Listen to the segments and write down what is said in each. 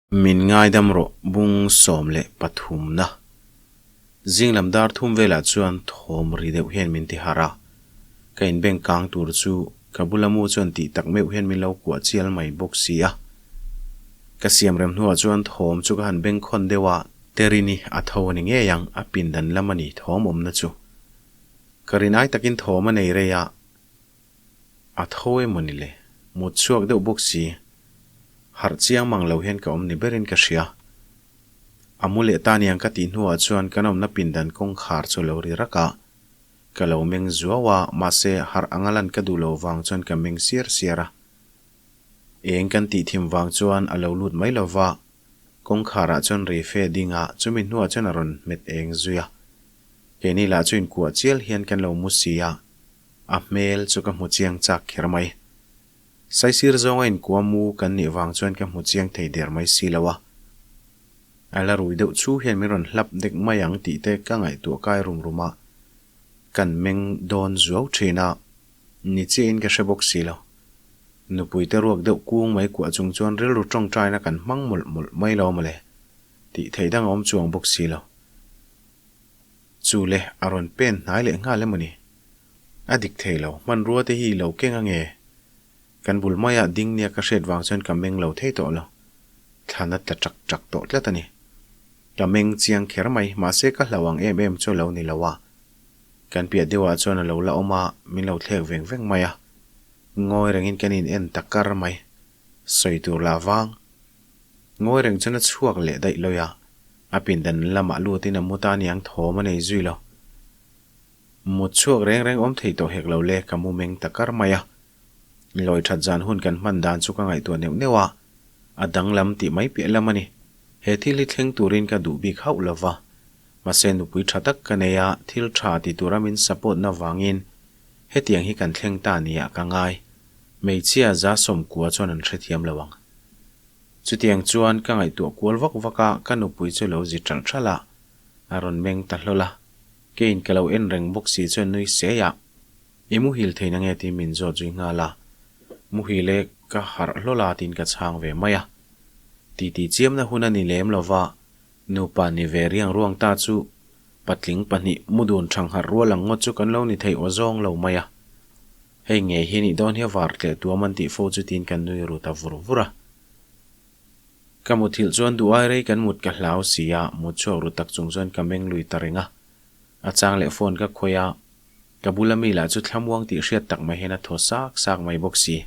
Min ngaidam rawh bung 13 na. Zinglam dar thum velah chuan thawm ri deuh hian min ti harh a, ka inbeng kang tur chu ka bula mu chuan tih tak meuh hian min lo kuah chial mai bawk si a. Ka siam rem hnuah chuan thawm chu ka han beng khawn deuh a, Terini a tho a ni ngei ang, a pindan lam a ni thawm awmna chu. Ka rinai takin thawm a nei rei a. A tho emaw ni le? Mut chhuak deuh bawk si. Harh chiang mang lo hian ka awm ni berin ka hria. A mu leh ta niang ka tih hnuah chuan kan awmna pindan kawngkhar chu a lo ri rak a. Ka lo meng zuau a, mahse harh anga lan ka duh lo vang chuan ka meng siar siar a. Eng kan tih thim vang chuan a lo lut mai lo va, kawngkharah chuan ri fe ding a, chumi hnuah chuan a rawn hmet eng zui a. Keini lah chu inkuah chial hian kan lo mu si a. A hmel chu ka hmu chiang chak kher mai. Saisir zawnga inkua mu kan nih vang chuan ka hmu chiang thei der mai si lo a. A la rui deuh chu hian min rawn hlap dek mai ang tih te ka ngaihtuah kai rum rum a. Kan meng dawn zuau thin a, ni chiahin ka hre bawk si lo. Nupui te ruak deuh kung mai kuah chung chuan rilru tawngtaina kan hmang mawlh mawlh mai lo mawle tih theih dang a awm chuang bawk si lo. Chu le, a rawn pen hnai leh nghal emaw ni? A dik thei lo, hmanrua te hi lo keng ange? Kan bul maiah ding nia ka hriat vang chuan ka meng lo thei tawh lo. Thlan a tla chak chak tawh tlat a ni. Ka meng chiang kher mai, mahse ka hlau ang em em chu a lo ni lo a. Kan piah deuhah chuan a lo la awm a, min lo thlek veng veng mai a. Ngawi rengin kan in en ta kar mai. Sawi tur lah vang. Ngawi reng chuan a chhuak leh daih lawi a. A pindan lamah lutin a mu ta aniang thawm a nei zui lo. Mut chhuak reng reng awm thei tawh hek lo le, ka mu meng ta kar mai a. Lawi that zan hun kan hman dan chu ka ngaihtuah neuh neuh a, a danglam tih mai piah lam a ni. He thil hi thleng turin ka duh bik hauh lo va. Mahse nupui tha tak ka nei a, thil tha ti tura min support na vangin hetiang hi kan thleng ta nia ka ngai. Hmeichhia za sawmkua chuan an hrethiam lo ang. Chutiang chuan ka ngaihtuah kual vak vak a, ka nupui chu lo zi ṭalh ṭalh a, a rawn meng ta hlawl a. Keiin ka lo en reng bawk si chuan nui sei a, I muhil theih na nge tiin min zawt zui nghal a. Muhil e, ka harh hlawl a tiin ka chhang ve mai a. Titi chiamna hun a ni lem lo va, nupa ni ve riang ruang ta chu patling pahnih mudun ṭhangharh rual ang ngawt chu kan lo ni thei aw zawng lo mai a. Hei ngei hi nih dawn hi a var tleh tuam an tih fo chu tiin kan nui ru ta vur vur a. Ka muthilh chuan duh ai rei kan mut ka hlau si a, mut chhuak ru tak chung chuan ka meng lui ta reng a. A chang leh phone ka khawih a, ka bula mi lah chu thlamuang tih hriat tak mai hian a thaw sak sak mai bawk si.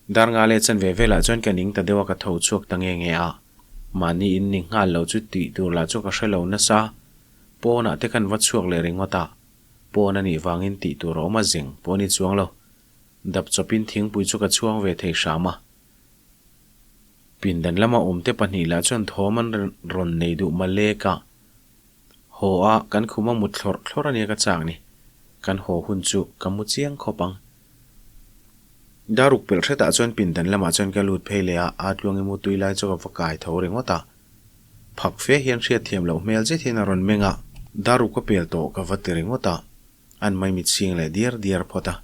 Dar nga leh chanve velah chuan ka ning ta deuh a ka tho chhuak ta nge nge a, mahni in ni nghal lo chu tih tur lah chu ka hre lo nasa, pawnah te khan va chhuak leh ringawt a. Pawn a nih vangin tih tur a awm a zeng pawh a ni chuang lo. Dap chawpin thingpui chu ka chhuang ve thei hram a. Pindan lama awmte pahnih lah chuan thawm an rawn nei duh malek a. Haw a, kan khum a mut thlawrh thlawrh a nia ka chak ni. Kan haw hun chu ka mu chiang khawp ang. Daruk pelh hretah chuan pindan lamah chuan ka lut phei leh a, a tluang i mu tui lai chu ka va kai tho ringawt a. Phak fe hian hriatthiam loh hmel zet hian a rawn meng a. Daruk a pel tawh ka va ti ringawt a, an mai mit chhing leh diar diar phawt a.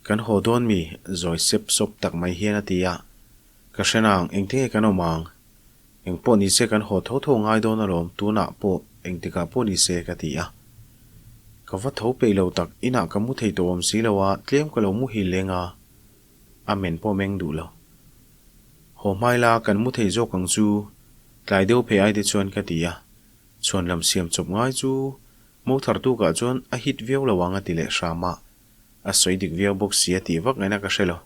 Kan haw dawn mi? Zawi sep sawp tak mai hian a ti a. Ka hre nang, engtinge kan awm ang? Engpawh ni se kan haw tho tho ngai dawn alawm, tunah pawh engtikah pawh ni se ka ti a. Ka va tho peih lo tak, inah ka mu thei tawh awm si lo a, tlem ka lo muhil leng a. A men pawh meng duh lo. Haw hmai la, kan mu thei zawk ang chu, tlai deuh phei ai te chuan ka ti a. Chhuan lam siam chawp ngai chu mo thar tukah chuan a hit viau lo ang a ti leh hram a. A sawi dik viau bawk si a tih vak ngaihna ka hre lo.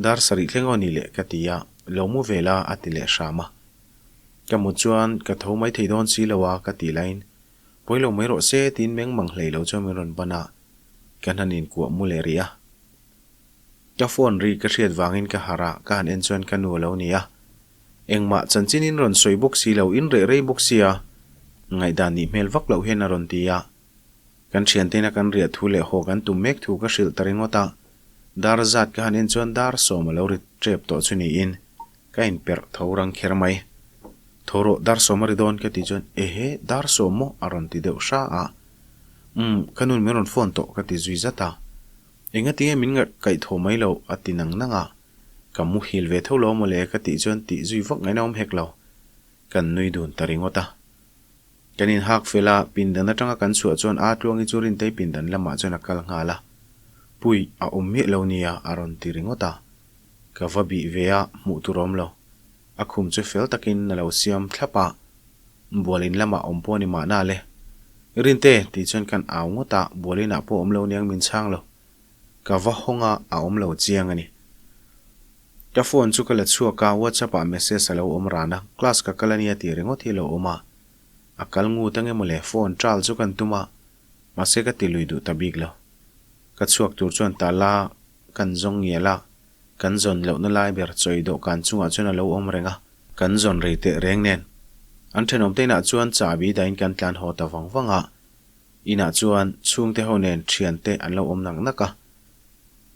Dar sarih thleng aw ni leh ka ti a, lo mu ve la a ti leh hram a. Ka mut chuan ka tho mai thei dawn si lo a ka ti laiin, Pawi lo mai rawh se tiin meng mang hlei lo chuan min rawn ban a, ka hnan inkuah mu leh rih a. Ka phone ri ka hriat vangin ka harh a, ka han en chuan ka nu a lo ni a. Engmah chanchin in rawn sawi bawk si lo, in reh rei bawk sia, ngaihdan nih hmel vak loh hian a rawn ti a. Kan thianteina kan riah thu leh haw kan tum mek thu ka hrilh ta ringawt a. Dar zat ka han en chuan dar sawm a lo ri tep tawh chu niin ka inperh tho rang kher mai. Tho rawh, dar sawm a ri dawn ka tih chuan ehe, dar sawm maw? a rawn ti deuh hra a. Umm, ka nun min rawn phone tawh ka ti zui zat a. Enga tinge min ngaih kaih tho mai lo a ti nang nang a. Ka muhil ve tho lo mawle ka tih chuan tih zui vak ngaihna awm hek lo. Kan nui dun ta ringawt a. Kan inhak fel a, pindan atanga kan chhuah chuan a tluangi chu Rintei pindan lamah chuan a kal nghal a. Pui, a awm miah lo nia a rawn ti ringawt a. Ka va bih ve a, hmuh tur awm lo. A khum chu fel takin a lo siam thlap a, bual in lamah awm pawh a ni mahna le. Rinte, tih chuan kan au ngawt a, bual inah pawh awm lo niang min chhang lo. Ka va hawng a, a awm lo chiang a ni. Ka phone chu ka la chhuak a, WhatsApp ah message a lo awm ran a, class ka kal a nia tih ringawt hi a lo awm a. A kal ngut ange mawle, phone trial chu kan tum a, mahse ka ti lui duh ta bik lo. Ka chhuak tur chuan tala kan zawng ngial a, kan zawn lohna lai ber chawi dawhkan chungah chuan a lo awm reng a, kan zawn rei teh reng nen. An thenawmte inah chuan chahbi dahin kan tlan haw ta vang vang a, inah chuan chhungte ho nen thiante an lo awm nak nak a.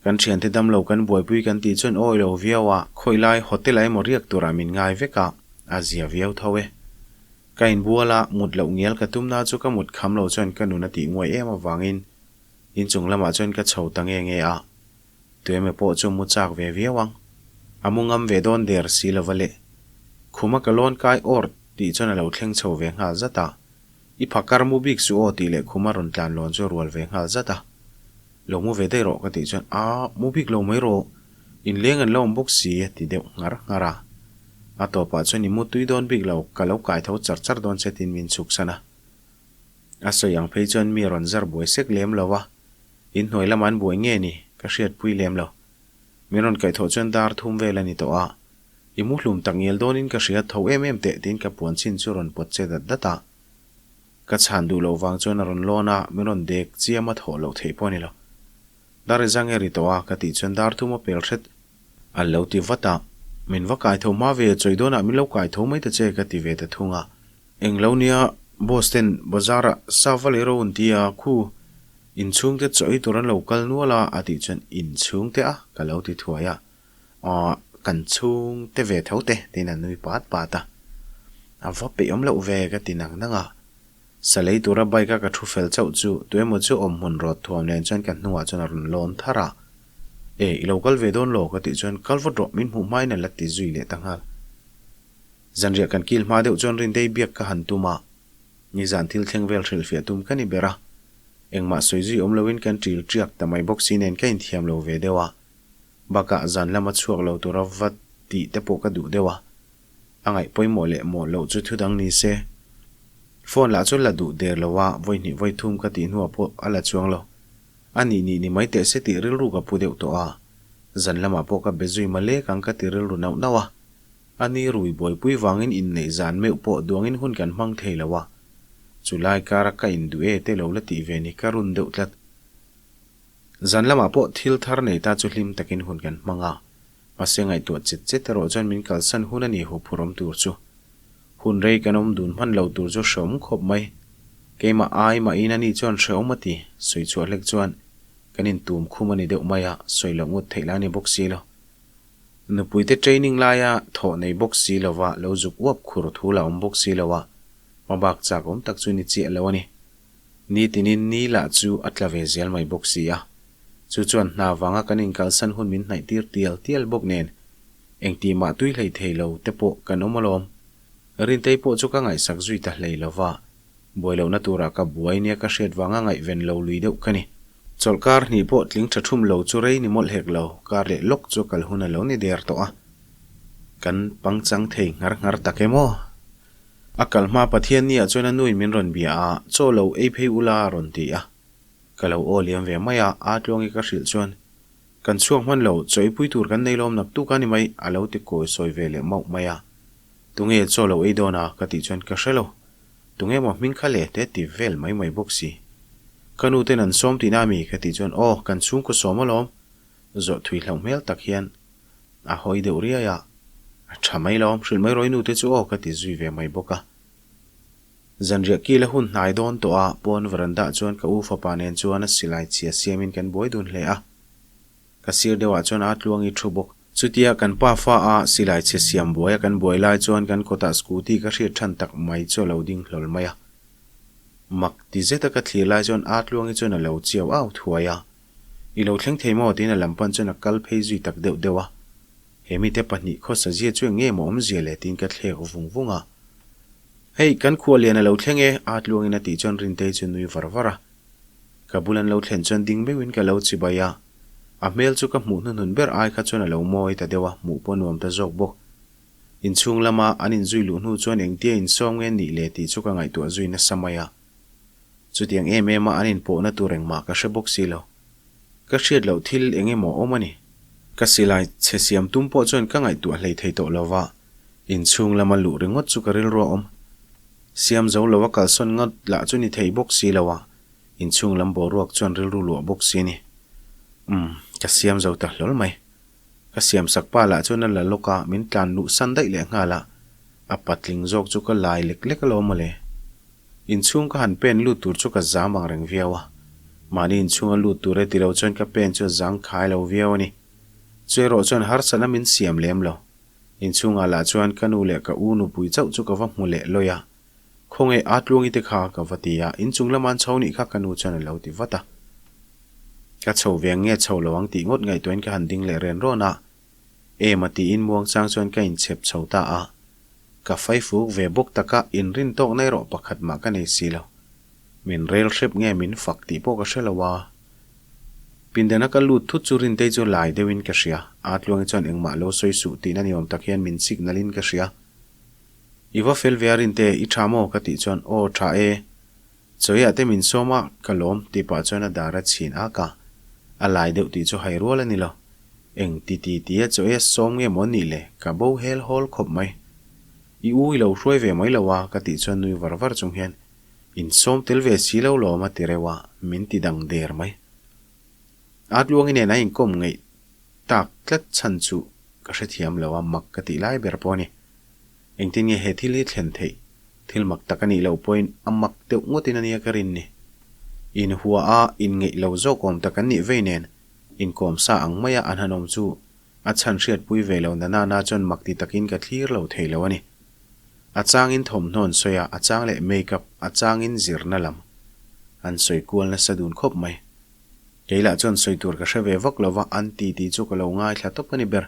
Kan thiante damlo kan buaipui kan tih chuan awi lo viau a, khawilai hotel ah emaw riak turah min ngai vek a, a zia viau tho e. Ka inbual a, mut loh ngial ka tumna chu ka mut kham lo chuan ka nun a tih nguai em avangin inchung lamah chuan ka chho ta nge nge a, tuemaw pawh chu mu chak ve viau ang. A mu ngam ve dawn der si lova le. Khuma ka lawn kai awr tih chuan a lo thleng chho ve nghal zat a, I phakar mu bik suh aw tih leh khuma rawn tlan lawn chu a rual ve nghal zat a. Lo mu ve daih rawh ka tih chuan aa mu bik lo mai rawh, inleng an lo awm bawk si a ti deuh nghar nghar a. A tawpah chuan i mu tui dawn bik lo, ka lo kai tho char char dawn che tiin min chhuk san a. A sawi ang phei chuan mi rawn zar buai sek lem lo a, inhnuai lamah an buai nge ni ka hriatpui lem lo. Min rawn kaihthawh chuan dar thum vel a ni tawh a, i mu hlum tak ngial dawnin ka hria tho em em teh tiin ka puan chin chu rawn pawt che dat dat a. Ka chhan duh loh vang chuan a rawn lawn a, min rawn dek chiam a thawh loh theih pawh a ni lo. Dar i zang e ri tawh a, ka tih chuan dar thum a pel hret. A lo ti vat a, min va kai tho hma ve, chawi dawnah min lo kai tho mai ta che ka ti ve ta thung a. Eng lo nia, boss ten bazar ah sa va lei ro an ti a, khu inchhungte chaw ei tur an lo kal nual a, a tih chuan inchhungte a ka lo ti thuai a. Aw, kan chhungte ve tho te, tiin a nui pat pat a. A va peih awm loh ve ka ti nang nang a. Sa lei tura bike a ka thu fel chauh chu tuemaw chu awm hmun rawt thuam nen chuan ka hnungah chuan a rawn lawn thar a. E, i lo kal ve dawn lo ka tih chuan kal vawt rawh, min hmuh hmain a la ti zui leh ta nghal. Zanriah kan kil hma deuh chuan Rindei biak ka han tum a. Nizan thil thleng vel hrilhfiah tum ka ni ber a. Engmah sawi zui awm loin kan ṭil ṭiak ta mai bawk si nen ka inthiam lo ve deuh a. Bakah zan lama chhuak lo tura va tih te pawh ka duh deuh a, a ngaih pawimawh leh mawh loh chu thu dang ni se. Phone lah chu la duh der lo a, vawi hnih vawi thum ka tih hnuah pawh a la chuang lo. A nih nih ni mai teh se tih rilru ka pu deuh tawh a, zan lamah pawh ka be zui malek ang ka ti rilru nauh nauh a. A ni rui buaipui vangin inneih zan meuh pawh duangin hun kan hmang thei lo a, chulai kara ka induh e te lo la tih ve ni ka run deuh tlat. Zan lamah pawh thil thar nei ta chu hlim takin hun kan hmang a, mahse ngaihtuah chet chet erawh chuan min kalsan hun a ni huphur awm tur chu. Hun rei kan awm dun hman lo tur chu hrehawm khawp mai. Keimah ai mahin a ni chuan hrehawm a ti, sawi chhuah hlek chuan kan intum khum a ni deuh mai a, sawi loh ngut theih lah a ni bawk si lo. Nupuite training laia thawh nei bawk si lova lo zuk uap khur thu lah awm bawk si lo a, hmabak chak awm tak chu ni chiah lo a ni. Nitinin ni lah chu a tla ve zel mai bawk si a. Chu chuan hna vanga kan inkalsan hun min hnaih tir tial tial bawk nen, engtih mah tui hlei thei lo te pawh kan awm alawm. Rintei pawh chu ka ngaihsak zui ta hlei lo va, buai lohna turah ka buai nia ka hriat vanga ngaihven lo lui deuh ka ni. Chawlhkar hnih pawh tling tha thum lo chu rei ni mawlh hek lo, kar leh lawk chu kal hun a lo ni der tawh a. Kan pangchang thei nghar nghar tak em aw? A kal hma Pathian ni ah chuan a nuin min rawn bia a, chaw lo ei phei ula a rawn ti a. Ka lo aw liam ve mai a, aa tluangi ka hrilh chuan, Kan chhuak hman lo, chaw ei pui tur kan nei lawm naktuk a ni mai, a lo ti kawi sawi ve leh mauh mai a. Tunge chaw lo ei dawn a? ka tih chuan ka hre lo. Tunge maw hming kha leh te ti vel mai mai bawk si. Ka nu ten an sawm tihna a mi? ka tih chuan, Aw, kan chhungkaw sawm alawm, zawh thui hlauh hmel tak hian a hawi deuh riai a, A tha mai lo, hrilh mai rawih nute chu aw ka ti zui ve mai bawk a. Zanriah kil a hun hnai dawn tawh a, pawn veranda chuan ka u fapa nen chuan a silai chhia siamin kan buai dun hle a. Ka sir deuhah chuan a tluangi thu bawk. Chutia kan pa fa a silai chhe siam buai a kan buai lai chuan kan kawtah scooty ka hriat than tak mai chu a lo ding hlawl mai a. Mak ti zeta ka thlir lai chuan a tluangi chuan a lo chiau au thuai a. I lo thleng thei maw? tiin a lam pan chuan a kal phei zui tak deuh deuh a. He mite pahnih khawsa zia chu eng nge maw awmzia le tiin ka thlek vung vung a. Hei, kan khua lian a lo thleng e, a tluangin a tih chuan Rintei chu nui var var a. Ka bul an lo thlen chuan ding meuhin ka lo chibai a. A hmel chu ka hmuh hnuhnun ber ai kha chuan a lo mawi ta deuh a, hmuh pawh nuam ta zawk bawk. Inchhung lama an inzui luh hnu chuan engtia insawm nge nih le tih chu ka ngaihtuah zui nasa mai a. Chutiang em em a an inpawhna tur engmah ka hre bawk si lo. Ka hriat loh thil eng emaw awm a ni. Ka silai chhe siam tum pawh chuan ka ngaihtuah hlei thei tawh lo va, inchhung lama luh ringawt chu ka rilru a awm. Siam zo lo a kalsawn ngawt lah chu ni thei bawk si lo a, inchhung lam boruak chuan rilru luah bawk si a ni. Umm, ka siam zo ta hlawl mai. Ka siamsak pa lah chuan a la lawk a, min tlan luh san daih leh nghal a, a patling zawk chu ka lai lek lek alawm mawle. Inchhung ka han pen lut tur chu ka zam ang reng viau a, mahni inchhunga lut tur e ti lo chuan ka pen chu a zang khai lo viau a ni. Chu erawh chuan harsatna min siam lem lo. Inchhungah lah chuan ka nu leh ka u nupui chauh chu ka va hmu leh lawi a, Khawnge a tluangi te kha ka va ti a, inchung lama an chho nih kha ka nu chuan a lo ti vat a. Ka chho ve ang nge chho lo ang tih ngawt ngaihtuahin ka han ding leh ren rawn a, em a tiin muangchang chuan ka inchhep chho ta a. Ka faifuk ve bawk taka inrin tawkna erawh pakhat mah ka nei si lo. Min rel hrep nge min fak tih pawh ka hre lo a. Pindana ka lut thut chu Rintei chu lai deuhin ka hria, a tluangi chuan engmah lo sawi suh tihna ni awm tak hian min signal in ka hria. I va fel ve a Rinte, i tha maw? ka tih chuan, Aw, tha e. Chawiah te min sawm a, ka lawm, tih pah chuan a dar a chhin ak a. A lai deuh tih chu hai rual a ni lo. Eng ti ti tia chawi a sawm nge maw nih le, ka bo hel hawl khawp mai. I u i lo hruai ve mai lo a, ka tih chuan nui var var chung hian, In sawm tel ve si lo lawm a ti reuh a, min ti dang der mai. A tluangi nen a inkawm ngeih tak tlat chhan chu ka hrethiam lo a, mak ka tih lai ber pawh a ni. Engtin nge he thil hi thlen theih? Thil mak tak a nih loh pawhin a mak deuh ngawtin a nia ka rin ni. Inhua a inngeih lo zawk awm tak an nih vei nen, inkawm sa ang maia an han awm chu a chhan hriatpui ve lo na nana chuan mak ti takin ka thlir lo thei lo a ni. A changin thawmhnaw an sawi a, a chang leh make up, a changin zirna lam an sawi kual nasa dun khawp mai. Kei lah chuan sawi tur ka hre ve vak lo va, an ti tih chu ka lo ngaithla tawp a ni ber.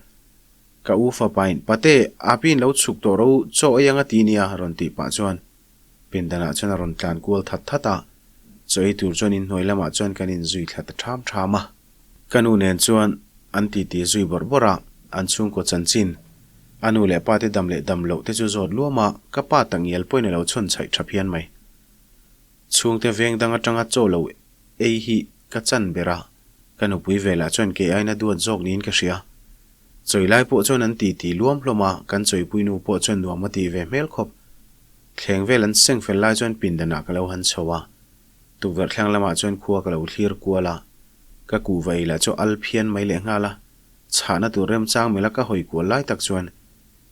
Ka u fapain, Pate, Apiin lo chhuk tawh ro chaw ei anga ti nia, rawn tih pah chuan pindanah chuan a rawn tlan kual that that a. Chaw ei tur chuan inhnuai lamah chuan kan inzui thla ta ṭham ṭham a. Ka nu nen chuan an titi zui bawrh bawrh a, an chhungkaw chanchin, a nu leh pa te dam leh dam loh te chu zawt luam a, ka pa takngial pawhin a lo chhawn chhaih ṭha phian mai. Chhungte veng dang aṭanga chaw lo ei hi ka chan ber a, ka nupui velah chuan kei aina duat zawk niin ka hria. Chawi lai pawh chuan an titi luam hlawm a, kan chawipui nu pawh chuan nuam a tih ve hmel khawp. Thleng vel an seng fel lai chuan pindanah ka lo han chho a, tukverh thleng lamah chuan khua ka lo thlir kual a, ka kuhva ei lah chu al phian mai leh nghal a, chhahna tur remchang mela ka hawi kual lai tak chuan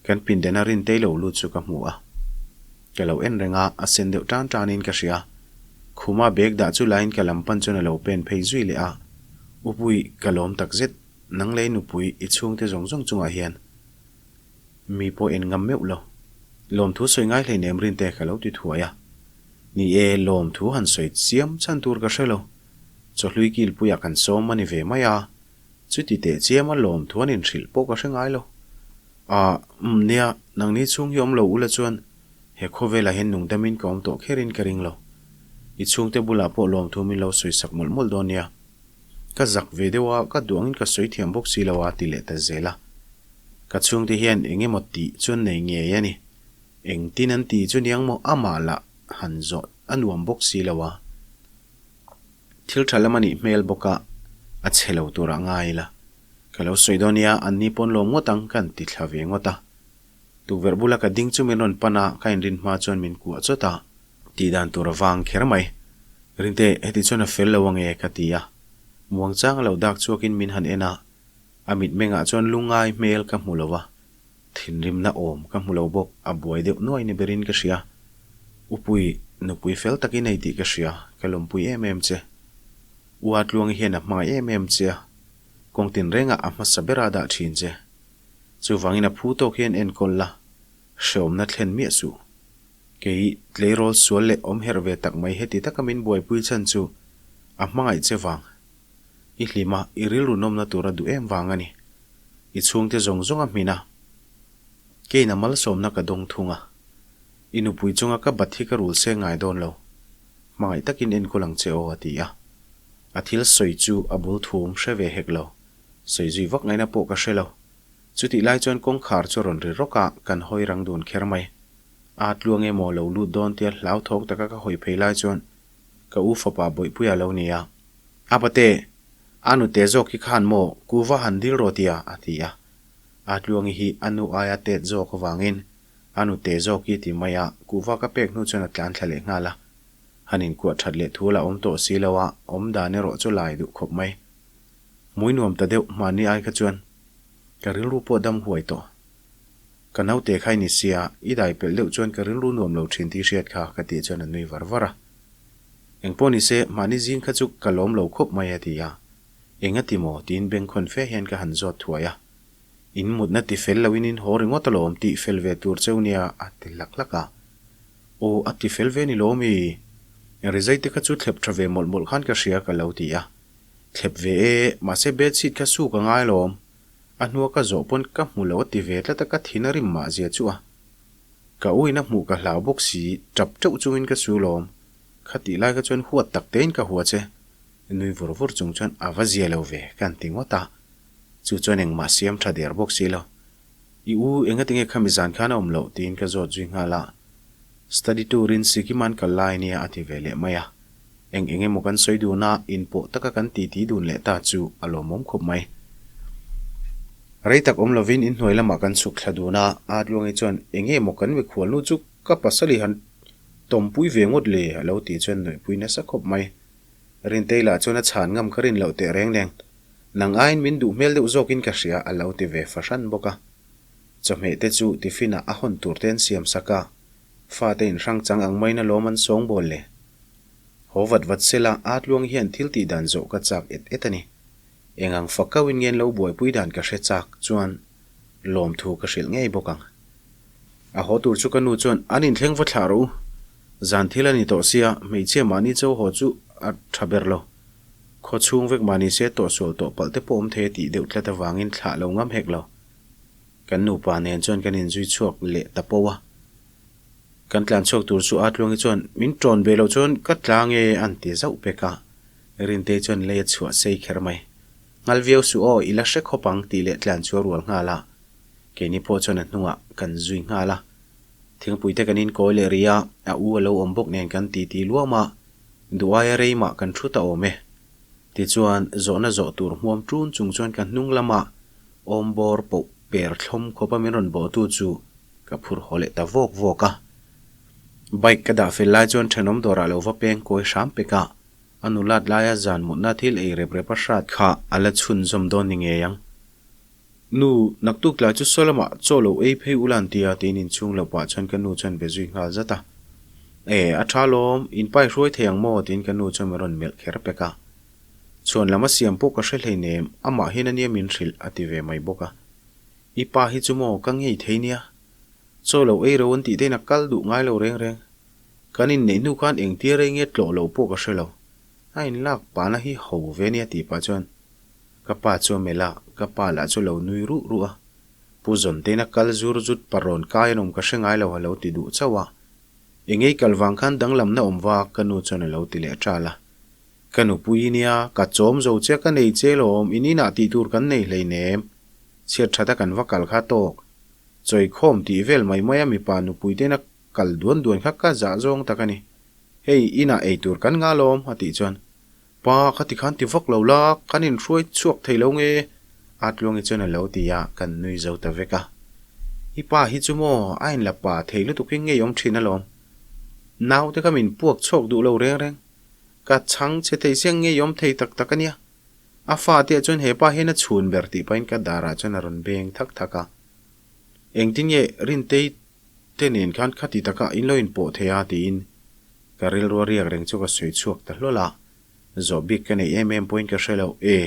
Kan pindana Rintei lo lut chu ka hmu a. Ka lo en reng a, a sen deuh tan tanin ka hria. Khuma bag dah chu laiin ka lam pan chuan a lo pen phei zui leh a. Upui, ka lawm tak zet. Nang lei nupui, i chhungte zawng zawng chungah hian mi pawh en ngam meuh lo. Lawmthu sawi ngai hleinem Rinte ka lo ti thuai a. Ni e, lawmthu han sawi chiam chhan tur ka hre lo. Chawhlui kilpuiah kan sawm a ni ve mai a. Chuti teh chiama lawmthu an inhrilh pawh ka hre ngai lo. Ah, umm nia, nangni chhung hi awm lo ula chuan he khawvelah hian nungdamin ka awm tawh kherin ka ring lo. I chhungte bulah pawh lawmthu min lo sawi sak mawlh mawlh dawn nia. Ka zak ve deuh a, ka duh angin ka sawi thiam bawk si lo a ti leh ta zel a. Ka chhungte hian eng emaw tih chu an nei ngei a ni. Engtin an ti chu niang maw amah lah han zawh a nuam bawk si lo a. Thil tha lam a nih hmel bawk a, a chhe lo turah ngai ila. Ka lo sawi dawn nia, an ni pawn lawm ngawt ang ka han ti thla ve ngawt a. Tukverh bula ka ding chu min rawn pan a, ka inrin hma chuan min kuah chawt a. Tih dan tur a vang kher mai. Rinte, heti chuan a fel lo ange ka ti a. Muangchang a lo dak chhuakin min han en a, a mitmengah chuan lungngai hmel ka hmu lo a. Thinrimna awm ka hmu lo bawk, a buai deuh nuai ni berin ka hria. Upui, nupui fel tak i nei tih ka hria, ka lawmpui em em che. U Atluangi hian a hmangaih em em che a, kawng tinrengah a hmasa bera dah thin che. Chuvangin a phu tawk hian enkawl la, hreawmna thlen miah suh. Kei, tleirawl sual leh awm herh ve tak mai heti taka min buaipui chhan chu a hmangaih che vang. I hlima, i rilru nawmna tura duh em vang a ni. I chhungte zawng zawng a hmin a. Keiin a malsawmna ka dawng thung a. I nupui chunga ka bat hi ka rul se ngai dawn lo. Hmangaih takin enkawl ang che aw a ti a. A thil sawi chu a bul thum hre ve hek lo. Sawi zui vak ngaihna pawh ka hre lo. Chutih lai chuan kawngkhar chu a rawn ri rawk a, kan hawi rang dun kher mai. A tluang emaw lo lut dawn tia hlauthawng taka ka hawi phei lai chuan ka u fapa Bawihpuia lo ni a. A pate, a nute zawk hi khan maw kuva han dil rawh tia a ti a. A tluangi hi a nu aia tet zawk avangin a nute zawk hi ti mai a, kuva ka pek hnu chuan a tlan thla leh nghal a. Han inkuah that leh thu la awm tawh si lo a, awm dan erawh chu lai duh khawp mai. Hmui nuam ta deuh mahni ai kha chuan ka rilru pawh dam huai tawh. Ka naute kha i ni sia, i dai pelh deuh chuan ka rilru nuam lo thin tih hriat kha ka tih chuan a nui var var a. Engpawh ni se, mahni zing kha chu ka lawm lo khawp mai a ti a. Eng a ti maw? tiin bengkhawn fe hian ka han zawt thuai a. In mutna ti fel loin in haw ringawt alawm tih fel ve tur cheu nia a ti hlak hlak a. Aw a ti fel ve ni lawm i? Rizai te kha chu thlep tha ve mawlh mawlh khan ka hria ka lo ti a. Thlep ve e, mahse bedsheet kha suk a ngai alawm. A hnua ka zawh pawn ka hmu lo a ti ve tlat a ka thin a rim mah zia chu a. Ka u in a hmuh ka hlau bawk si, tap teuh chungin ka su lawm. Kha tih lai kha chuan huat tak tein ka hua che. Nui vur vur chung chuan a va zia lo ve ka han ti ngawt a. Chu chuan engmah siam tha der bawk si lo. I u engati nge khami zan khan a awm loh tiin ka zawt zui nghal a. Study tour in Sikkim an kal lai nia a ti ve leh mai a. Eng eng emaw kan sawi dun a, inpawh taka kan titi dun leh ta chu a lawmawm khawp mai. Rei tak awm lovin inhnuai lamah kan chhuk thla dun a, a Tluangi chuan eng nge maw kan mikhual nu chu ka pasal i han tawmpui ve ngawt le a lo tih chuan nuihpui nasa khawp mai. Rintei lah chuan a chhan ngam ka rin loh teh reng neng. Nang aiin min duh hmel deuh zawkin ka hria a lo ti ve fahran bawk a. Chawhmeh te chu tiffin ah a hawn tur te an siam sak a, fate inhrang chang ang maiin alawm an sawngbawl le. Haw vat vat sela a tluang hian thil tih dan zawh ka chak et et a ni. Eng ang fak kauhin nge an lo buaipui dan ka hre chak chuan lawmthu ka hrilh ngei bawk ang. A haw tur chu ka nu chuan an inthleng va thlah rawh u. Zan thil a ni tawh sia, hmeichhia mahni cho haw chu a tha ber lo. Khaw chhung vek mahni se tawhsual tawh palh te pawh awm thei a tih deuh tlat avangin thlah lo ngam hek lo. Kan nupa nen chuan kan inzui chhuak leh ta po a. Kan tlan chhuak tur chu a Tluangi chuan min ṭawn ve loh chuan ka tlang e an ti zauh pek a. Rintei chuan lei a chhuah sei kher mai. Nghal viau suh aw, i la hre khawp ang tih leh tlan chu a rual nghal a. Keini pawh chuan a hnungah kan zui nghal a. Thingpui te kan inkawi leh rih a, a u a lo awm bawk nen kan titi luam a, duh aia rei mah kan thu ta awm e. Tichuan, zawhna zawh tur hmuam ṭun chung chuan ka hnung lamah awm bawr poh per thlawm khawpa min rawn bawhtu chu ka phur haw leh ta vawk vawk a. Bike ka dah fel lai chuan thenawm dawrah lo va peng kawi hram pek a, a nulat laia zan mutna thil ei rep rep a hrat kha a la chhunzawm dawn ni ngei ang. Nu, naktuk tlai chu saw lamah chaw lo ei phei ula an ti a, tiin inchhung loh pah chuan ka nu chuan be zui nghal zat a. E, a tha lawm, in pai hruai thei ang maw? tiin ka nu chuan min rawn melh kher pek a. Chhuan lam a siam pawh ka hre hleinem, amah hian ania min hrilh, a ti ve mai bawk a. I pa hi chu maw ka ngei thei nia. Chaw lo ei ro an tih tein a kal duh ngai lo reng reng. Kan inneih hnu khan engtia rei nge tlawh lo pawh ka hre lo. A inlak pahna hi ho ve nia tih pah chuan ka pa chu a melh a, ka pa lah chu lo nui ruh ruh a. Pu Zawntein a kal zur zut parawn kai an awm ka hre ngai lo a lo ti duh chauh a. Engei kal vang khan danglamna awm vak ka nu chuan a lo ti leh ṭal a. Ka nupui nia, ka chawm zo che ka nei che lawm, in inah tih tur kan nei hleinem. Chhiat ṭhata kan va kal kha tawk. Chawikhawm tih vel mai maia mipa nupui tena kal duan duan kha ka zah zawng tak a ni. Hei, inah ei tur kan ngah lawm, a tih chuan, Pa, ka ti khan ti vak lo la, kan inhruai chhuak thei lo nge? A Tluangi chuan a lo ti a, kan nui zo ta vek a. I pa hi chu maw, a inla pa thei lutuk hi ngei awm ṭhin alawm. Naute kha min puak chhuak duh lo reng reng. Ka chhang che thei chiang ngei awm thei tak tak a nia. A fate ah chuan he pa hian a chhun ber tih pahin ka darah chuan a rawn beng thak thak a. Engtin nge Rintei te nen khan khati taka in lo inpawh thei a tiin ka rilru a riak reng chu ka sawi chhuak ta hlawl a. Zawh bik ka neih em em pawhin ka hre lo e.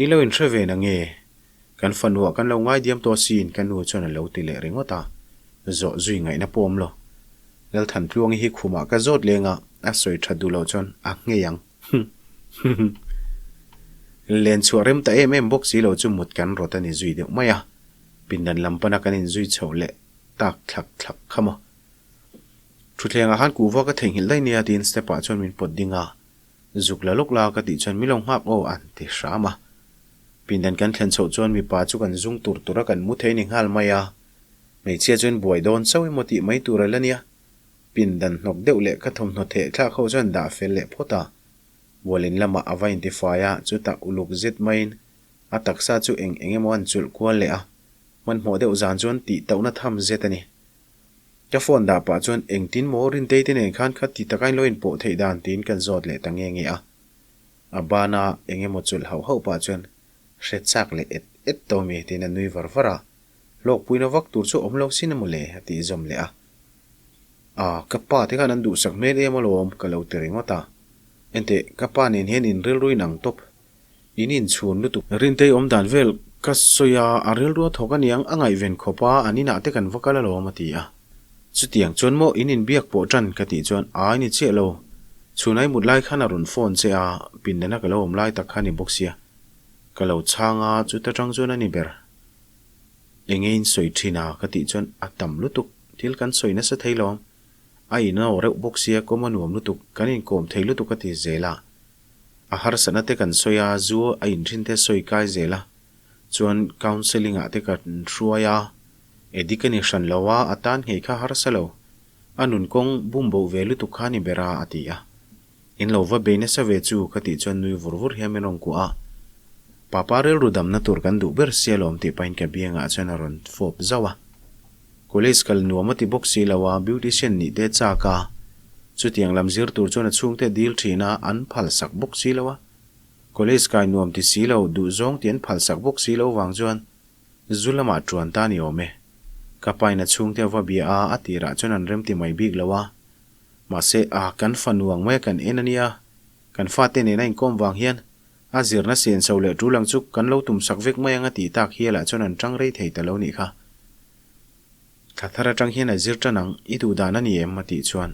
I lo inhre ve na nge? Kan fanuah kan lo ngaidiam tawh asin ka nu chuan a lo ti leh ringawt a. Zawh zui ngaihna pawh awm lo. Lalthantluangi hi khumah ka zawt leng a, a sawi that duh loh chuan a nghei ang. Len chhuah rem ta em em bawk si lo chu mut kan rawt a ni zui deuh mai a, pindan lam pana kan inzui chhoh leh tak thlak thlak kha maw. Thutthlengah khan kuhva ka theihnghilh daih nia tiin step ah chuan min pawt ding a, zuk la lawk la ka tih chuan min lo nghak aw an ti hram a. Pindan kan thlen chhoh chuan mipa chu kan zung tur tur a kan mu thei ni nghal mai a, hmeichhia chuan buai dawn chauh emaw tih mai tur a la nia. Pindan hnawk deuh leh ka thawmhnaw theh thlak ho chuan dah fel leh phawt a, Bualin lamah a va intifai a, chutah uluk zet maiin a taksa chu eng eng emaw an chulh kual leh a, hmanhmawh deuh zan chuan tih tauhna tham zet a ni. Ka phone dah pah chuan engtin maw Rintei te nen khan kha ti taka in lo inpawh theih dan tiin kan zawt leh ta nge nge a. A bana eng emaw chulh hauh hauh pah chuan hre chak leh et et tawh mi tiin a nui var var a, hlawkpuina vak tur chu awm lo sin emaw le a tih zawm leh a. A, ka pa te khan an duhsak hmel em alawm ka lo ti ringawt a. Enteh, ka pa nen hian in rilru in ang tawp. In inchhun lutuk. Rintei awm dan vel ka sawi a, a rilru a thawk aniang a ngaihven khawp a, an inah te kan va kal alawm a ti a. Chutiang chuan maw in inbiak pawh tan ka tih chuan ai ni chiah lo. Chhunai mut lai khan a rawn phone che a, pindana ka lo awm lai tak kha ni bawk sia. Ka lo chhang a, chuta tang chuan a ni ber. Enge in sawi thin a ka tih chuan a tam lutuk, thil kan sawi nasa thei lo ang. A in a aw reuh bawk sia kawm a nuam lutuk, kan inkawm thei lutuk a ti zel a. A harsatna te kan sawi a, zu a inthin te sawi kai zel a, chuan counselling ah te kan hruai a, Edik a ni hran lo a, a tan nghei kha harsa lo, a nun kawng bum boh ve lutuk kha ni ber a a ti a. In lo va bei nasa ve chu ka tih chuan nui vur vur hian min rawn kuah a. Papa rilru damna tur kan duh ber sia lawm tih pahin ka biangah chuan a rawn fawp zauh a. College kal nuam a ti bawk si lo a, beautician nih te chak a. Chutiang lam zir tur chuan a chhungte dil thin a, an phal sak bawk si lo a. College kai nuam ti si lo, duh zawng tih an phal sak bawk si lo vang chuan zu lamah tuan ta ni awm e. Ka pain a chhungte a va bia a, a tirah chuan an remti mai bik lo a. Mahse, a kan fanu ang mai a kan en a nia, kan fate nena inkawm vang hian a zirna senso leh tul ang chu kan lo tumsak vek mai ang a tih tak hialah chuan an tang rei thei ta lo nih kha. Thla thar atang hian a zir tan ang, i duh dan a ni em? a tih chuan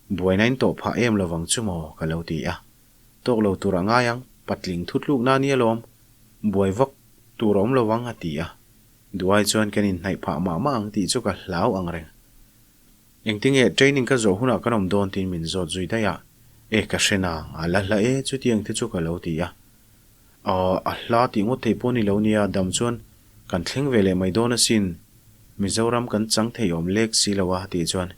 buaina in tawh phah em lovang chu maw? ka lo ti a. Tawk lo tur a ngai ang, patling thutlukna a nia lawm, buai vak tur a awm lovang a ti a. Duai chuan kan inhnaih phah mah mah ang tih chu ka hlau ang reng. Engtinge training ka zawh hunah kan awm dawn tiin min zawt zui daih a, e ka hre nang, a la hla e chutiang te chu ka lo ti a. Aw a hla tih ngawt thei pawh ni lo nia, dam chuan kan thleng ve leh mai dawn asin, Mizoram kan chang thei awm lek si lo a tih chuan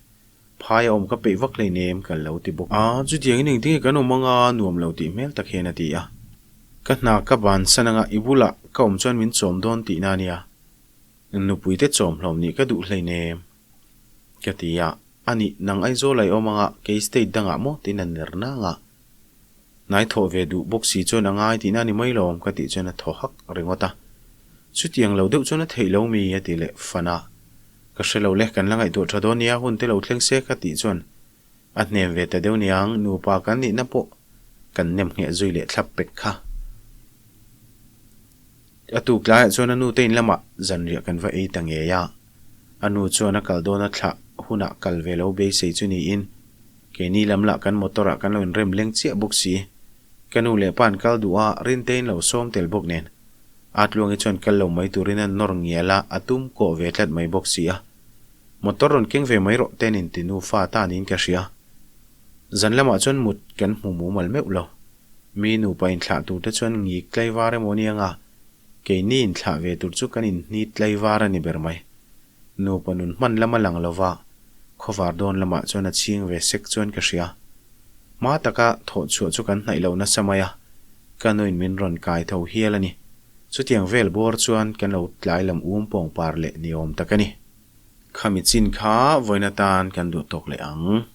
phai a awm ka peih vak hleinem ka lo ti bawk. A chutiangin engtinge kan awm anga nuam lo tih hmel tak hian a ti a. Ka hna ka bansan anga i bulah ka awm chuan min chawm dawn tihna ania, nupuite chawmhlawm nih ka duh hleinem. Ka ti a, a nih, nang Aizawl a i awm anga, kei state dangah maw? tiin a ner nang a. Nai thawh ve duh bawk si chuan a ngai tihna a ni mai lo, ka tih chuan a thaw hak ringawt a. Chutiang lo deuh chuan a theih lo mi? a ti leh fan a. Ka hre lo le, kan la ngaihtuah tha dawn nia, hun te lo thleng se ka tih chuan a hnem ve ta deuh niang, nupa kan nihna pawh kan nem ngheh zui leh thlap pek kha. A tuk tlaiah chuan a nu te in lamah zanriah kan va ei ta ngei a. A nu chuan a kal dawn a thlah hunah kal ve lo beisei chu niin keini lam lah kan motor ah kan lo inrem leng chiah bawk si. Ka nu leh pa an kal duh a, Rintei in lo sawm tel bawk nen. A tluangi chuan kal lo mai turin a nawr ngial a, a tum kawh ve tlat mai bawk si a. Motor rawn keng ve mai rawh ten in ti nufa ta niin ka hria. Zan lamah chuan mut kan hmu mumal meuh lo. Mi nupa inthlah tur te chuan ngik tlaivar emaw nia nga, keini inthlah ve tur chu kan inhni tlaivar a ni ber mai. Nupa nun hman lama lang lova khawvar dawn lamah chuan a chhing ve sek chuan ka hria. Hma taka thawh chhuah chu kan hnaih lo nasa mai a, ka nuin min rawn kai tho hial a ni. Chutiang vel bawr chuan kan lo tlai lam um pawng par leh ni awm tak a ni. Khami chin kha vawiin atan kan duh tawk leh ang.